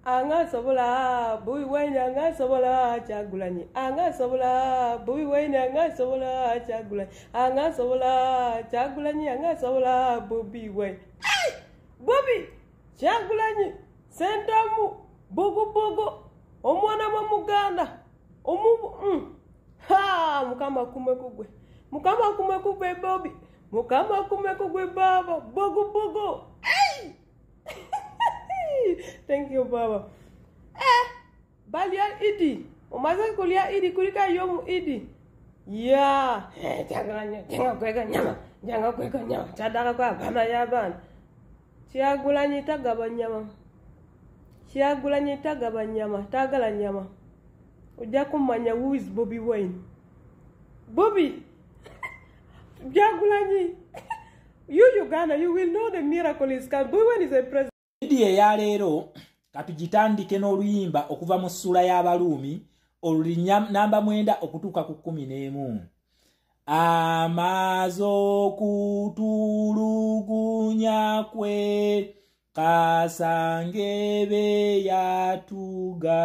Anga sobola Bobi Wine, anga sobola Kyagulanyi, anga sobola Bobi Wine, anga sobola Kyagulanyi, anga sobola Kyagulanyi, anga sobola Bobi Wine. Hey! Bobi Kyagulanyi Sentamu Bogobogo omwana wa Muganda omu ha Mukama kumwe kugwe, Mukama kumwe kugwe Bobi, Mukama kumwe kugwe baba Bogobogo. Hey! Thank you baba. Balia idi omaze kulia idi kulika yomu idi ya Kyagulanyi jenga kweka nyama, jenga kweka nyama chadaka kwa bama ya bana. Kyagulanyi tagaba nyama, Kyagulanyi tagaba nyama, tagala nyama. Ojja kumanya who is Bobi Wine. Bobi Kyagulanyi, you Uganda, you will know the miracle is coming. Bobi Wine is a president. Idi eya leero katugitandike n'oluyimba okuva mu ssuula y'Abaruumi oluli namba 9 okutuuka ku 11. Amaze okutulugunya kwe kasange be yatuga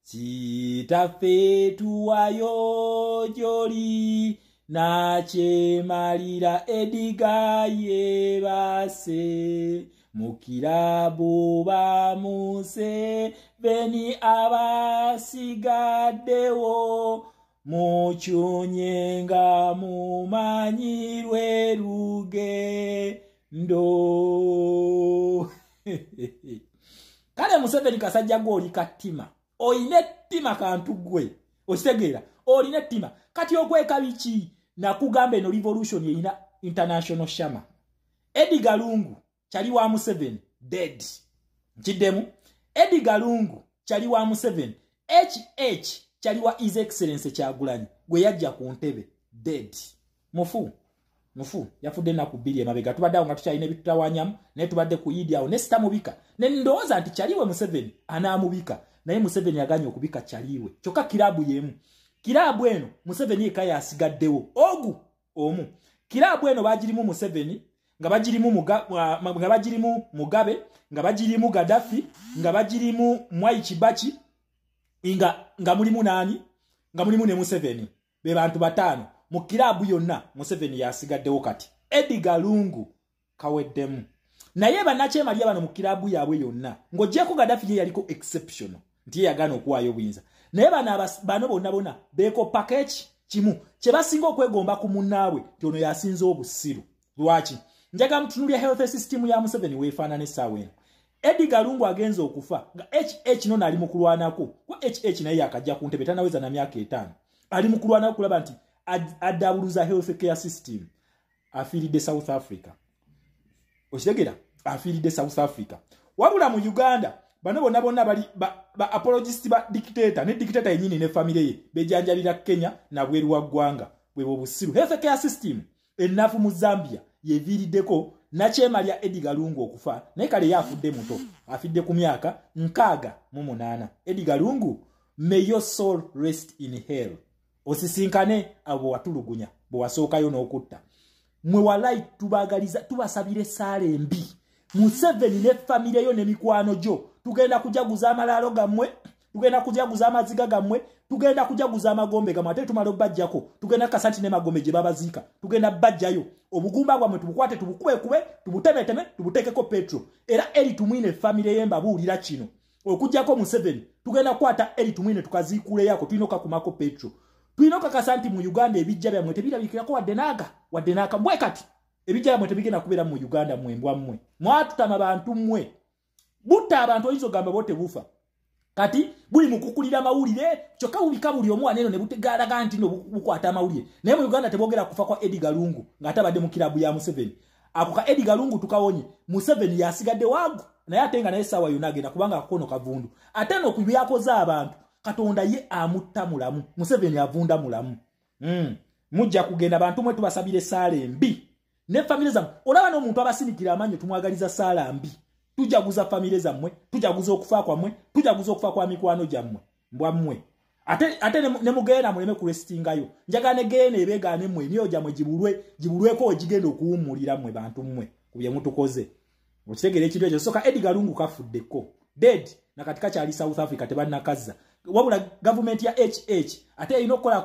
kitaffe tuwayo gy'oli nakyemalira Edgar yeebase mukirabu ba Museveni abasigaddewo mukyunye nga mumanyirwe lugendo. Kale Museveni kasajja gwe oli kattima, oyina ettima kantu gwe, okitegeera, olina ettima. Kati okweka biki? Nakugamba eno revolution erina international shama. Edgar Lungu kyali wa Museveni dead. Nkiddemu, Edgar Lungu kyali wa Museveni, HH kyali wa His Excellency Kyagulanyi gwe yajja ku ntebe dead. Mufu mufu yafudde ennaku 2 emabega. Tubadde awo nga tukyalina ebitutawanyamu, naye tubadde ku Idi awo ne sitamubika ne ndowooza nti kyaliwe Museveni anaamubika, naye Museveni aganye okubika kyaliwe. Kyokka kiraabu y'emu, kiraabu eno Museveni yekka yasigaddewo ogu omu. Kiraabu eno bagirimu Museveni, nga bagirimu Mugabe, nga bagirimu Gaddafi, nga bagirimu Mwai Kibaki, nga mulimu nani, nga mulimu ne Museveni. Be bantu 5 mu kiraabu yonna Museveni yasigaddewo kati. Edgar Lungu kaweddemu. Naye bannakyemalira bano mu kiraabu yaabwe yonna, ng'oggyeko Gaddafi ye yaliko exceptional nti ye yagaana okuwaayo obuyinza, naye bano bonna bonna beekoppa eki kimu kye basinga okwegomba ku munnaabwe nti ono yasinze obusiru. Lwaki? Njagala mutunuulira health system ya Museveni weefaanana essaawa eno. Edgar Lungu agenze okufa nga HH no nali mu kulwanako, kuba HH naye yakajja ku ntebe tanaweza na myaka 5, ali mu kulwanako kulaba nti addabuluza health care system. Afiiridde South Africa. Okitegeera? Afiiridde South Africa. Wabula mu Uganda bano bonna bonna bali ba apologist ba dictator, ne dictator yennyini ne famire ye bejanjalira Kenya na bweru wa ggwanga. Bwe obusiru. Health care system ennafu mu Zambia yeviiriddeko nakyemalya Edgar Lungu okufa, naye kale ye afudde muto, afidde ku myaka 68. Edgar Lungu, may your soul rest in hell. Osisinkane abo watulugunya bwe wasookayo n'okutta. Mwe walai tubagaliza, tubasabira essaala embi. Museveni ne famire yo n'emikwano gyo, tugenda kujaguza amalaalo gammwe, tugenda kujaguza amaziga gammwe, tugenda kujaguza amagombe gammwe, ate tumala obbajjako, tugenda kasanti ne magombe gye babaziika, tugenda bbajjayo obugumba bwammwe tubukwate, tubukubekube, tubutemeteme, tubuteekeko petro. Era Eri Tumwine famire ye mbabuulira kino, okuggyako Museveni tugenda kukwata Eri Tumwine tukaziikuuleyako, tulina okakumako petro. Tulina okakasa nti mu Uganda ebijja byammwe tebirabikirako wadde naaga wadde naaka bwe kati ebijja byammwe tebigenda kubeera mu Uganda. Mmwe mbwa mmwe mwatutama bantu mmwe, butta abantu oyinza ogamba bo tebufa. Kati buli mukukulira amawulire kyokka bubika buli omu waneeno ne butegaalaga nti no bukwata amawulire. Naye mu Uganda teboogera kufa kwa Edgar Lungu ng'atabadde mu kiraabu ya Museveni. Ako ka Edgar Lungu tukawonye, Museveni yasigadde waagu, naye ate nga naye essaawa yonna agenda kubanga akakono kavundu. Ate no ku byakoze abantu Katonda ye amutta mulamu, Museveni avunda mulamu. Mujja kugenda bantu mwe tubasabira essaala embi ne famire zammwe. Olaba n'omuntu abasinikira amannyo tumwagaliza ssaala mbi. Tujaguza famire zammwe, tujaguza okufa kwammwe, tujaguza okufa kwa mikwano gyammwe mbwa mmwe. Ate ne mugenda muleme kurestingayo. Njagala ne geena ebeegaane mmwe, emyoyo gyammwe gibulweko we gigenda okuwummulira mmwe bantu mmwe ku bye mutukoze. Okitegeera ekintu ekyo? Soka Edgar Lungu kafuddeko dead. Nakati kakyali South Africa tebannakazza. Wabula gavumenti ya HH ate erina okukola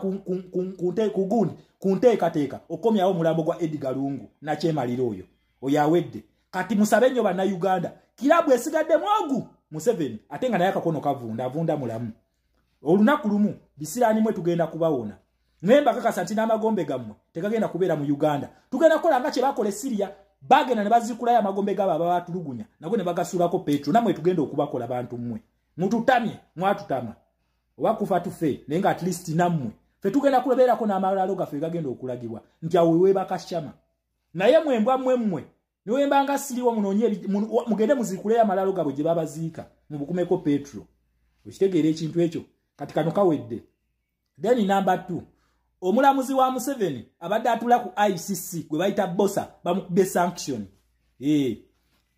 ku nteekateeka okomyawo omulambo gwa Edgar Lungu nakyemalira oyo oyo awedde. Kati musabe nnyo Bannayuganda, kirabu esigaddemu ogu Museveni ate nga naye akakono kavunda, avunda mulamu. Olunaku lumu bisiraani mwe tugenda kubawona. Naye mbakakasa nti n'amagombe gammwe tegagenda kubeera mu Uganda. Tugenda kukola nga kye bakola e Syria, bagenda ne bazikulayo amagombe gaabo ababatulugunya nago ne bagasuulako petro. Nammwe tugenda okubakola bantu mmwe. Mututamye, mwatutama. Oba kufa tufe, naye nga at least nammwe ffe tugenda kubeerako n'amalalo gaffe gagenda okulagibwa nti awo weebaka shama. Naye mwembwa mmwe mmwe niwemba nga siriwo munoonye mugende muzikuleyo amalalo gaabwe gye babaziika mubukumeko petro. Okitegeera ekintu ekyo? Kati kano kawedde. Then number 2, omulamuzi wa Museveni abadde atula ku ICC gwe bayita Bosa bamukubye sanction.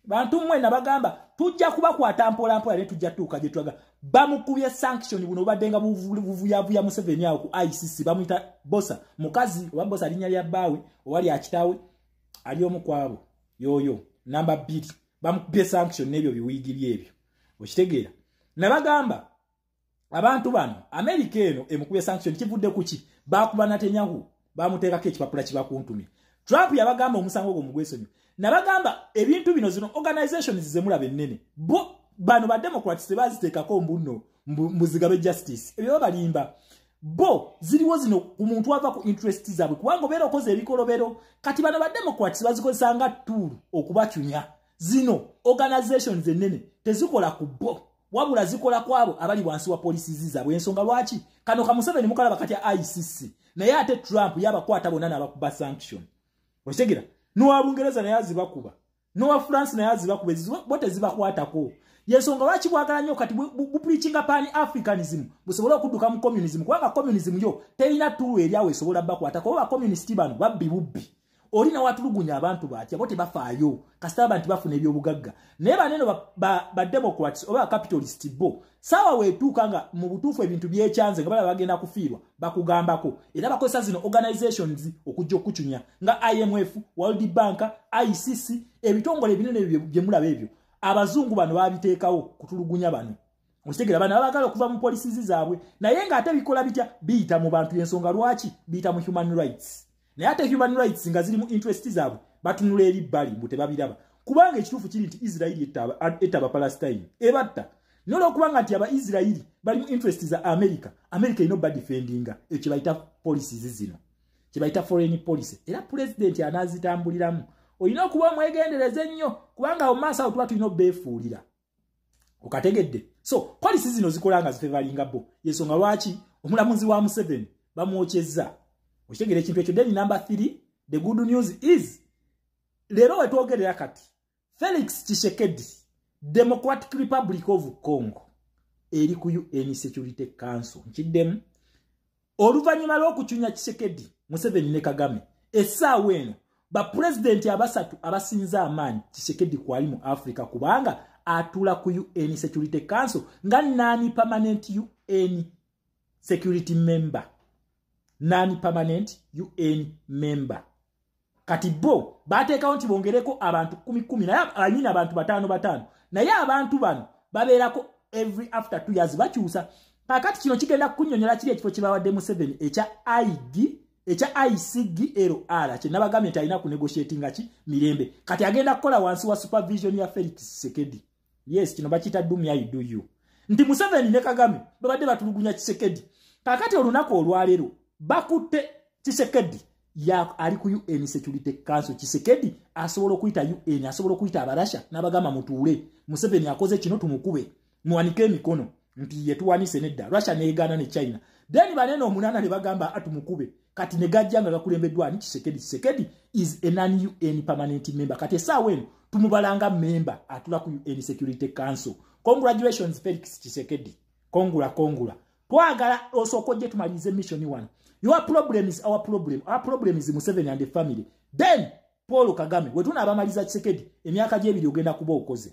Bantu mmwe nabagamba tujja kubakwata mpola mpola ne tujja tuuka gye tulaga. Bamukubye sanction buno obadde nga buvuyavuya Museveni awo ku ICC. Bamuyita Bosa, mukazi oba Bosa linnya lya bbaawe oba lya kitaawe ali omu kwabo yoyo. Namba 2 bamukubye sanction n'ebyo biwiigi byebyo. Okitegeera? Nabagamba abantu bano Amerika eno emukubye sanction kivudde kuki? Bakuba Netanyahu bamuteekako ekipapula kibakuntumye. Trump yabagamba omusango ogwo mugwesonyi. Nabagamba ebintu bino zino organizations zemulaba ennene bo bano ba Democrats tebaziteekako mbuno mbuzigabe justice ebyo balimba. Bo ziriwo zino ku muntu ava ku interest zaabwe kubanga obeera okoze ebikolobero. Kati bano ba Democrats bazikozesa nga tool okubacunya. Zino organizations ennene tezikola ku bo, wabula zikola kwabo abali wansi wa policies zaabwe. Ensonga lwaki kano ka Museveni mukalaba kati ya ICC, naye ate Trump yabakwata bonna n'abakuba sanction. Okitegeera? N'owa Bungereza naye azibakuba, n'owa France naye azibakuba, bo tezibakwatako. Yensonga lwaki bwagala nnyo kati bupreachinga pan Africanism busobole okudduka mu communism, kubanga communism yo terina tool eri awo esobola bakwatako. Oba communist bano babbi bubbi, oli nawatulugunya abantu batya bo tebafaayo kasita abantu bafuna ebyobugagga. Naye baneno ba Democrats oba capitalist bo sawa weetuuka nga mu butuufu ebintu byekyanze nga balaba bagenda kufiirwa bakugambako. Era bakozesa zino organizations okujja okucunya nga IMF, World Bank, ICC, ebitongole ebinene bye mulaba ebyo abazungu bano babiteekawo kutulugunya bano. Okitegeera? Bano abaagala okuva mu policies zaabwe, naye ng'ate bikola bitya? Biyita mu bantu. Ensonga lwaki biyita mu human rights, naye ate human rights nga ziri mu interest zaabwe batunula eri bbali mbu tebabiraba. Kubanga ekituufu kiri nti Israeli etta Abapalestine, ebatta. Naye olwokubanga nti Abaisirairi bali mu interest za America, America erina obadefendinga. Ekyo kye bayita policies zino, kye bayita foreign policy. Era pulezidenti anaazitambuliramu olina okuba omwegendereza ennyo, kubanga awo maaso awo tuba tulina obbeefuulira. Okategedde? So policy zino zikola nga zifavouringa bo. Yensonga lwaki omulamuzi wa Museveni bamwokyezza. Okitegeera ekintu ekyo? Then number 3, the good news is leero wetwogerera kati Felix Tshisekedi, Democratic Republic of Congo, eri ku UN Security Council. Nkiddemu, oluvannyuma lw'okucunya Tshisekedi, Museveni ne Kagame, essaawa eno bapulezidenti abasatu abasinza amaanyi Tshisekedi kwali mu Africa, kubanga atula ku UN Security Council nga non permanent UN security member, non permanent UN member. Kati bo bateekawo nti bongereko abantu 10 10, naye anyina abantu 5 5, naye abantu bano babeerako every after 2 years bakyusa. Kakati kino kigenda kukunnyonnyola kiri ekifo kye bawadde Museveni ekya IG, ekya ICGLR, kye nabagambye nti alina kunegotiatinga ki mirembe. Kati agenda kukola wansi wa supervision ya Felix Tshisekedi. Yes, kino bakiyita do me I do you, nti Museveni ne Kagame babadde batulugunya Tshisekedi. Kakati olunaku olwaleero bakutte Tshisekedi ya ali ku UN Security Council. Tshisekedi asobola okuyita UN, asobola okuyita Abarasha n'abagamba mutuule, Museveni akoze kino, tumukube, muwanike emikono nti yetuwanise. Nedda, Russia neegaana ne China. Then banene omunaana ne bagamba atumukube. Kati ne gajja nga gakulembeddwa ani? Tshisekedi. Tshisekedi is a non UN permanent member. Kati essaawa eno tumubalanga member atula ku UN Security Council. Congratulations, Felix Tshisekedi, kongula kongula. Twagala osooka ojje tumalirize mission wano. Your problem is our problem. Our problem is Museveni and the family, then Paul Kagame. Wetunaabamaliza Tshisekedi, emyaka gyebiri ogenda kuba okoze.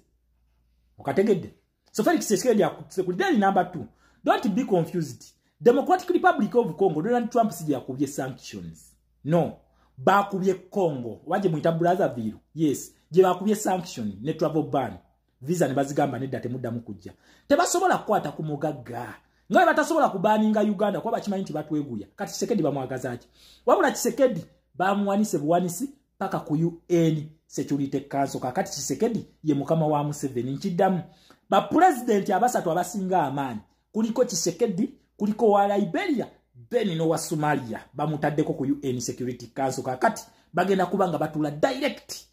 Okategedde? So Felix Tshisekedi akusekuli. Then number 2, don't be confused. Democratic Republic of Congo, Donald Trump si yakubye sanctions. No, bakubye Congo waje muyita Brazzaville. Yes, gye bakubye sanction ne travel ban. Visa ne bazigamba nedda, temuddamu kujja. Tebasobola kukwata ku mugagga nga bwe batasobola kubaninga Uganda, kuba bakimanyi nti batweguya. Kati Tshisekedi bamwagaza ki? Wabula Tshisekedi bamuwanise buwanisi paka ku UN Security Council. Kakati Tshisekedi ye mukama wa Museveni. Nkiddamu, bapulezidenti abasatu abasinga amaanyi kuliko Tshisekedi, kuliko wa Liberia, then n'owa Somalia, bamutaddeko ku UN Security Council. Kakati bagenda kuba nga batula direct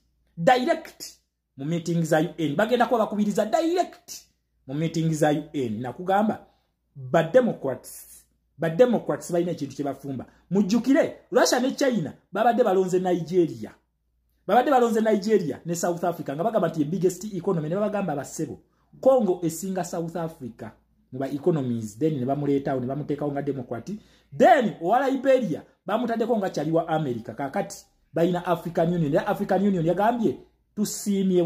mu meeting za UN, bagenda kuba bakubiriza direct mu meeting za UN. Nakugamba ba Democrats balina ekintu kye bafumba. Mujjukire Russia ne China babadde balonze Nigeria, babadde balonze Nigeria ne South Africa nga bagamba nti biggest economy, ne babagamba abassebo Congo esinga South Africa mu ba economies. Then ne bamuleetawo ne bamuteekawo nga Democrat. Then owa Liberia bamutaddeko nga kyali wa America. Kakati balina African Union, era African Union yagambye tusiimye.